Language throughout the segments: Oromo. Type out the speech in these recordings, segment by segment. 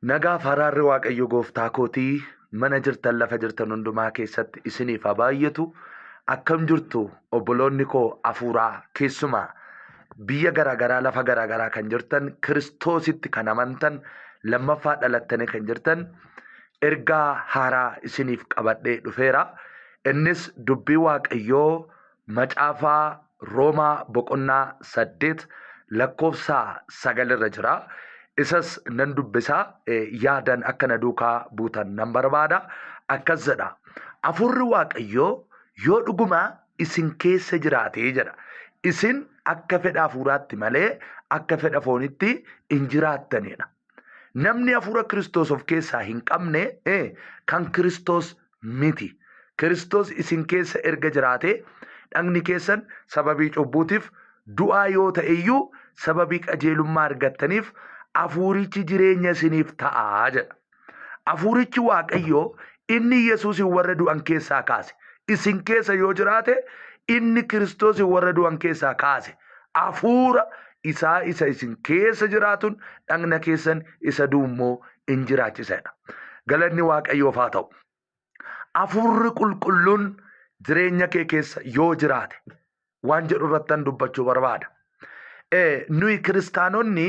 Nagaaf araarri Waaqayyo gooftaa kootii mana jirtan lafa jirtan hundumaa keessatti isiniif haa baay'atu. Akkam jirtu obboloonni koo hafuuraa keessumaa biyya garaagaraa lafa garaagaraa kan jirtan Kiristoositti kan amantan lammaffaa dhalattanii kan jirtan ergaa haaraa isiniif qabadhee dhufeera. Innis dubbii Waaqayyoo Macaafa Roomaa boqonnaa 8 lakkoofsa 9 irra jira. Isas nan dubbisa yaadan akka na duukaa buutan nan barbaada. Akkas jedha. Hafuurri Waaqayyoo yoo dhuguma isin keessa jiraate jedha. Isin akka fedha hafuuraatti malee akka fedha foonitti hin jiraattanidha. Namni hafuura Kiristoos of keessaa hin qabne kan Kiristoos miti. Kiristoos isin keessa erga jiraatee dhagni keessan sababii cubbuutiif du'aa yoo ta'e iyyuu sababii qajeelummaa argattaniif hafuurichi jireenya isiniif ta'a jedha. Hafuurichi Waaqayyoo inni Yesuusin warra du'an keessaa kaase isin keessa yoo jiraate inni Kiristoosin warra du'an keessaa kaase hafuura isaa isa isin keessa jiraatun dhagna keessan isa du'u immoo in jiraachisa jedha. Galanni Waaqayyoof haa ta'u. Hafuurri qulqulluun jireenya kee keessa yoo jiraate waan jedhu irrattan dubbachuu barbaada. Nuyi kiristaanonni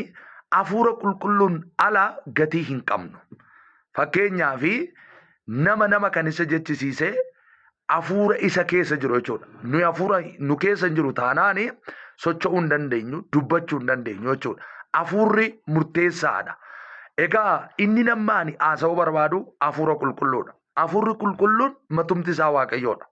hafuura qulqulluun ala gatii hin qabnu. Fakkeenyaaf nama nama kan isa jechisiise hafuura isa keessa jiru jechuudha. Nuyi hafuura nu keessa hin jiru taanaan socho'uu hin dandeenyu, dubbachuu hin dandeenyu jechuudha. Hafuurri murteessaadha. Egaa inni namni ani haasa'uu barbaadu hafuura qulqulluudha. Hafuurri qulqulluun matumti isaa Waaqayyoodha.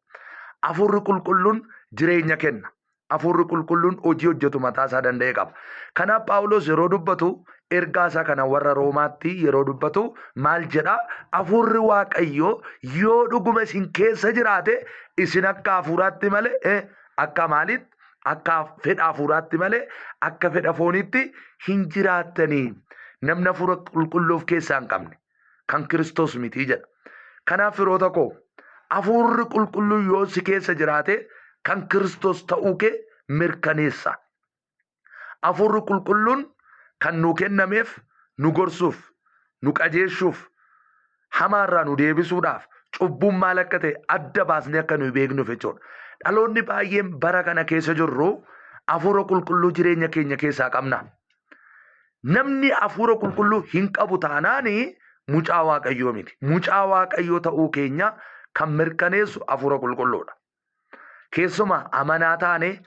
Hafuurri qulqulluun jireenya kenna. Hafuurri qulqulluun hojii hojjetu mataa isaa danda'e qaba. Kanaaf Phaawulos yeroo dubbatu ergaa isaa kana warra Roomaatti yeroo dubbatu maal jedha? Hafuurri Waaqayyoo yoo dhuguma isin keessa jiraate isin akka hafuuraatti malee akka maaliitti? Akka fedha hafuuraatti malee akka fedha fooniitti hin jiraattanii. Namni hafuura qulqulluu of keessaa hin qabne kan Kiristoos miti jedha. Kanaaf firoota koo hafuurri qulqulluun yoo si keessa jiraate kan Kiristoos ta'uu kee mirkaneessa. Hafuurri qulqulluun kan nuu kennameef nu gorsuuf, nu qajeeshuuf, hamaarraa nu deebisuudhaaf, cubbuun maal akka ta'e adda baasnee akka nuyi beeknuuf jechuudha. Dhaloonni baay'een bara kana keessa jirru hafuura qulqulluu jireenya keenya keessaa qabna. Namni hafuura qulqulluu hin qabu taanaan mucaa Waaqayyoo miti. Mucaa Waaqayyoo ta'uu keenya kan mirkaneessu hafuura qulqulluudha. Keessumaa amanaa taanee,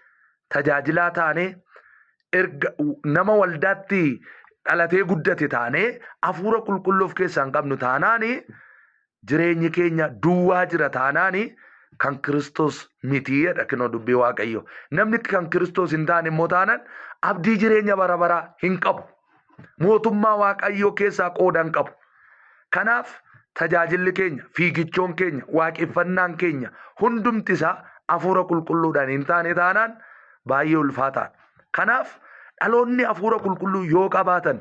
tajaajilaa taanee, erga nama waldaatti dhalatee guddate taanee hafuura qulqulluu of keessaa hin qabnu taanaan jireenyi keenya duwwaa jira taanaan kan Kiristoos miti jedha kinoo dubbii Waaqayyo. Namni kan Kiristoos hin taane immoo taanaan abdii jireenya bara baraa hin qabu. Mootummaa Waaqayyoo keessaa qooda hin qabu. Kanaaf tajaajilli keenya, fiigichoon keenya, waaqeffannaan keenya hundumti isaa hafuura qulqulluudhaan hin taane taanaan baay'ee ulfaataadha. Kanaaf dhaloonni hafuura qulqulluu yoo qabaatan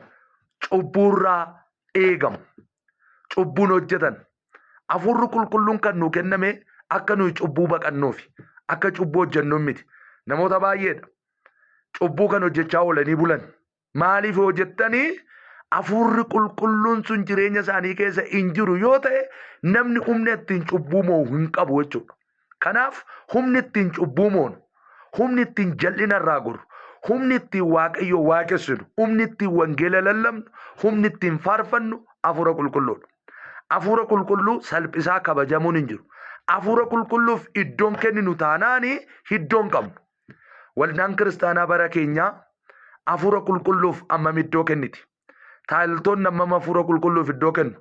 cubbuurraa eegamu. Cubbuun hojjetan. Hafuurri qulqulluun kan nuu kenname akka nuyi cubbuu baqannuufi. Akka cubbuu hojjennuun miti. Namoota baay'eedha. Cubbuu kan hojjechaa oolanii bulan. Maaliif yoo jettanii hafuurri qulqulluun sun jireenya isaanii keessa hin jiru yoo ta'e namni humna ittiin cubbuu moo'u hin qabu jechuudha. Kanaaf humni ittiin cubbuu moonu, humni ittiin jal'ina irraa gorru, humni ittiin Waaqayyo waaqessinu, humni ittiin wangeela lallabnu, humni ittiin faarfannu hafuura qulqulluudha. Hafuura qulqulluu salphisaa kabajamuun hin jiru. Hafuura qulqulluuf iddoon kenninu taanaan iddoon qabnu. Waldaan kiristaanaa bara keenyaa hafuura qulqulluuf hammam iddoo kenniti? Taayiltoonni hammam hafuura qulqulluuf iddoo kennu?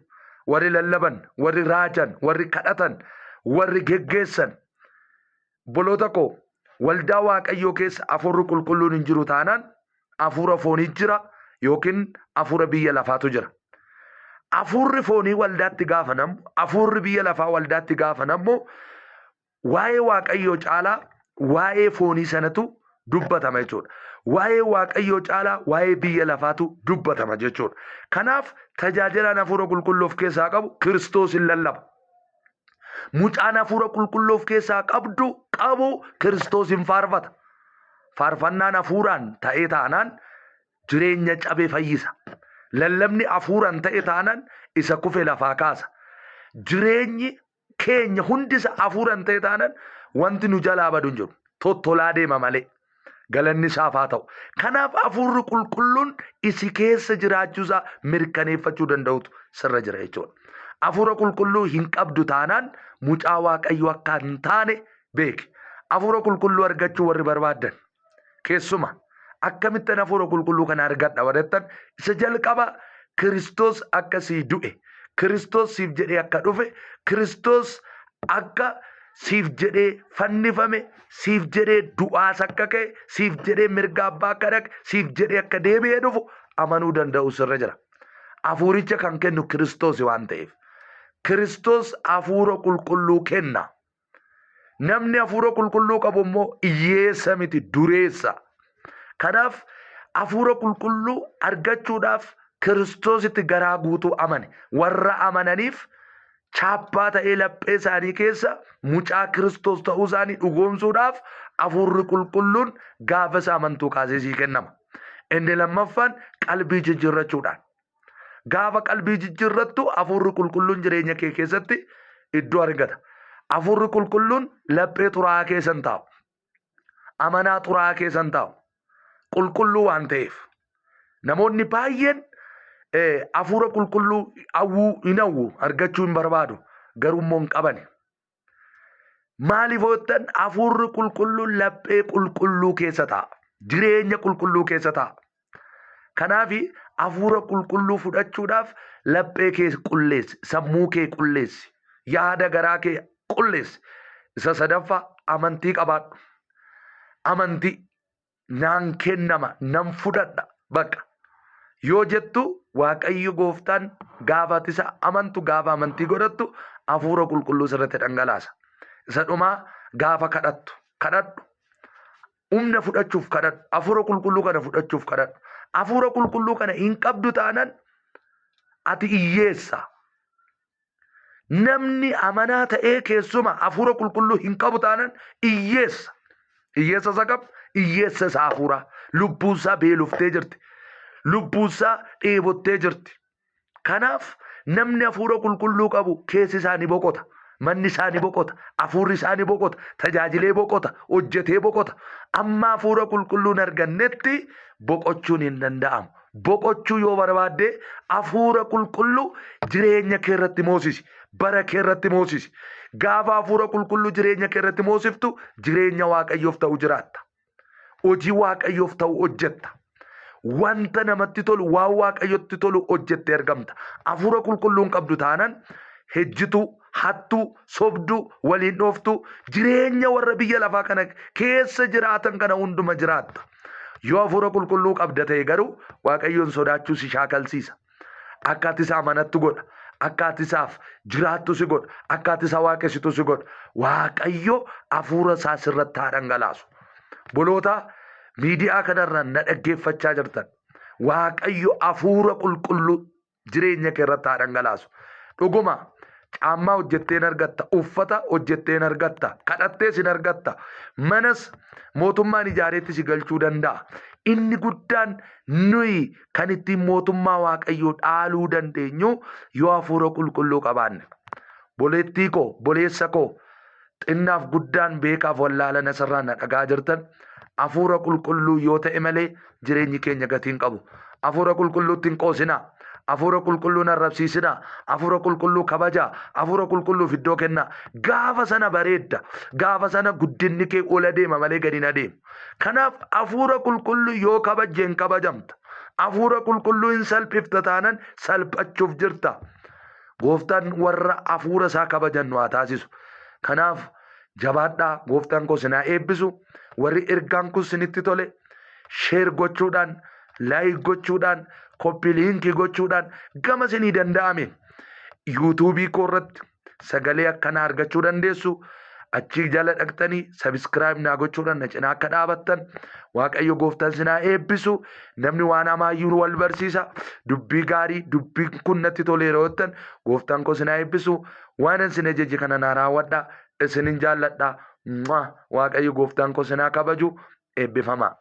Warri lallaban, warri raajan, warri kadhatan, warri geggeessan. Obboloota koo waldaa Waaqayyoo keessa hafuurri qulqulluun hin jiru taanaan hafuura foonii jira yookiin hafuura biyya lafaatu jira. Hafuurri foonii waldaatti gaafa namu, hafuurri biyya lafaa waldaatti gaafa namu Waa'ee Waaqayyoo caalaa waa'ee foonii sanatu dubbatama jechuudha. Waa'ee Waaqayyoo caalaa waa'ee biyya lafaatu dubbatama jechuudha. Kanaaf tajaajilaan hafuura qulqulluu of keessaa qabu Kiristoos hin lallaba. Mucaan hafuura qulqulluu of keessaa qabdu qabu Kiristoos hin faarfata. Faarfannaan hafuuraan ta'ee taanaan jireenya cabe fayyisa. Lallabni hafuuraan ta'e taanaan isa kufe lafaa kaasa. Jireenyi keenya hundi isa hafuuraan ta'e taanaan wanti nu jalaa badu hin jiru. Tottolaa deema malee. Galanni isaaf haa ta'u. Kanaaf hafuurri qulqulluun isi keessa jiraachuu isaa mirkaneeffachuu danda'utu sirra jira jechuudha. Hafuura qulqulluu hin qabdu taanaan mucaa Waaqayyoo akka hin taane beeki. Hafuura qulqulluu argachuu warri barbaaddan keessuma akkamittan hafuura qulqulluu kana argadha warrettan isa jalqaba Kiristoos akka sii du'e, Kiristoos siif jedhee akka dhufe, Kiristoos akka siif jedhee fannifame, siif jedhee du'aas akka ka'e, siif jedhee mirga abbaa akka dhaqe, siif jedhee akka deebi'ee dhufu amanuu danda'u sirra jira. Hafuuricha kan kennu Kiristoos waan ta'eef. Kiristoos hafuura qulqulluu kenna. Namni hafuura qulqulluu qabu immoo hiyyeessa miti dureessa. Kanaaf hafuura qulqulluu argachuudhaaf Kiristoositti garaa guutuu amane. Warra amananiif chaappaa ta'ee laphee isaanii keessa mucaa Kiristoos ta'uu isaanii dhugoomsuudhaaf hafuurri qulqulluun gaafa isa amantuu kaasee sii kennama. Inni lammaffaan qalbii jijjiirrachuudhaan. Gaafa qalbii jijjiirrattu hafuurri qulqulluun jireenya kee keessatti iddoo argata. Hafuurri qulqulluun laphee xuraa'aa keessa hin taa'u. Amanaa xuraa'aa keessa hin taa'u. Qulqulluu waan ta'eef. Namoonni baay'een hafuura qulqulluu hawwuu hin hawwu argachuu hin barbaadu. Garuu immoo hin qabani. Maaliif yoo jettan hafuurri qulqulluun laphee qulqulluu keessa taa'a. Jireenya qulqulluu keessa taa'a. Kanaaf hafuura qulqulluu fudhachuudhaaf laphee kee qulleessi, sammuu kee qulleessi, yaada garaa kee qulleessi. Isa sadaffaa amantii qabaadhu. Amantii naan kennama nan fudhadha bakka yoo jettu Waaqayyo gooftaan gaafa ati isa amantu gaafa amantii godhattu hafuura qulqulluu sirratti dhangalaasa. Isa dhumaa gaafa kadhattu kadhadhu. Humna fudhachuuf kadhadhu. Hafuura qulqulluu kana fudhachuuf kadhadhu. Hafuura qulqulluu kana hin qabdu taanan ati hiyyeessa. Namni amanaa ta'ee keessuma hafuura qulqulluu hin qabu taanan hiyyeessa. Hiyyeessa isa kam? Hiyyeessa isa hafuuraa. Lubbuun isaa beeloftee jirti. Lubbuun isaa dheebottee jirti. Kanaaf namni hafuura qulqulluu qabu keessi isaa ni boqota. Manni isaa ni boqota. Hafuurri isaa ni boqota. Tajaajilee boqota. Hojjetee boqota. Amma hafuura qulqulluun argannetti boqochuun hin danda'amu. Boqochuu yoo barbaadde hafuura qulqulluu jireenya kee irratti moosisi. Bara kee irratti moosisi. Gaafa hafuura qulqulluu jireenya kee irratti moosiftu jireenya Waaqayyoof ta'u jiraatta. Hojii Waaqayyoof ta'u hojjetta. Wanta namatti tolu waan Waaqayyotti tolu hojjettee argamta. Hafuura qulqulluu hin qabdu taanan hejjituu, hattuu, sobduu, waliin dhooftuu, jireenya warra biyya lafaa kana keessa jiraatan kana hunduma jiraatta. Yoo hafuura qulqulluu qabda ta'e garuu Waaqayyoon sodaachuu si shaakalsiisa. Akka ati isa amanattu godha. Akka ati isaaf jiraattu si godha. Akka ati isa waaqessitu si godha. Waaqayyo hafuura isaa sirratti haa dhangalaasu. Boloota miidiyaa kanarraan na dhaggeeffachaa jirtan. Waaqayyo hafuura qulqulluu jireenya kee irratti haa dhangalaasu. Dhuguma caammaa hojjettee hin argatta, uffata hojjettee hin argatta, kadhattees hin argatta, manas mootummaan ijaareetti si galchuu danda'a. Inni guddaan nuyi kan ittiin mootummaa Waaqayyoo dhaaluu dandeenyu yoo hafuura qulqulluu qabaanne. Boleettii koo, boleessa koo, xinnaaf guddaan beekaaf wallaalan asirraa na dhagaa jirtan hafuura qulqulluu yoo ta'e malee jireenyi keenya gatii hin qabu. Hafuura qulqulluutti hin qoosinaa. Hafuura qulqulluu hin arrabsiisinaa. Hafuura qulqulluu kabajaa. Hafuura qulqulluuf iddoo kennaa. Gaafa sana bareedda. Gaafa sana guddinni kee ol adeema malee gadi hin adeemu. Kanaaf hafuura qulqulluu yoo kabajje hin kabajamta. Hafuura qulqulluu hin salphifta taanan salphachuuf jirta. Gooftaan warra hafuura isaa kabajan nu haa taasisu. Kanaaf jabaadhaa gooftaan koo isin haa eebbisu. Warri ergaan kun isinitti tole sheer gochuudhaan, laayik gochuudhaan, koppii liinkii gochuudhaan gama isinii danda'ameen yuutuubii koo irratti sagalee akkanaa argachuu dandeessu. Achii jala dhaqxanii sabiskiraayib naa gochuudhaan na cinaa akka dhaabattan Waaqayyo gooftaan isin haa eebbisu. Namni waan hamaayyuu wal barsiisa. Dubbii gaarii dubbiin kun natti toleera yoo jettan gooftaan koo isin haa eebbisu. Waan isin ajaje kana naa raawwadha. Isinin jaalladha. Mwah! Waaqayyo gooftaan koo isin haa kabaju. Eebbifamaa.